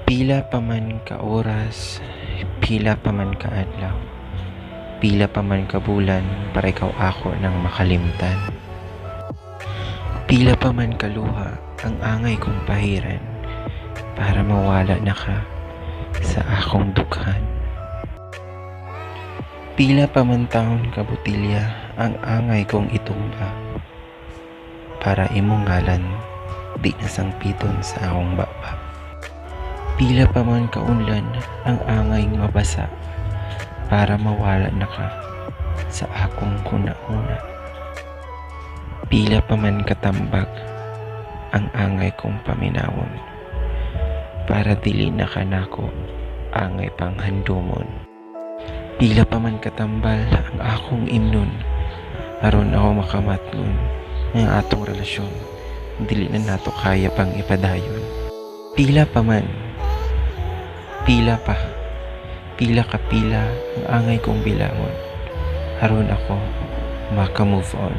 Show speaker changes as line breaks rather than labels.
Pila pa man ka oras, pila pa man ka adlaw, pila pa man ka bulan para ikaw ako nang makalimtan. Pila pa man kaluha ang angay kong pahiran para mawala na ka sa akong dughan. Pila pa man taon ka botelya ang angay kong itumba para imong ngalan di na sangpiton sa akong baba. Pila pa man kaunlan ang angay mabasa para mawala na ka sa akong huna-huna. Pila pa man katambag ang angay kong paminawon para dili na ka nako angay pang handumon. Pila pa man katambal ang akong imnon aron ako makamatngon nga atong relasyon dili na nato kaya pang ipadayon. Pila pa man, pila pa, pila ka pila ang angay kong bilangon aron ako maka-move on.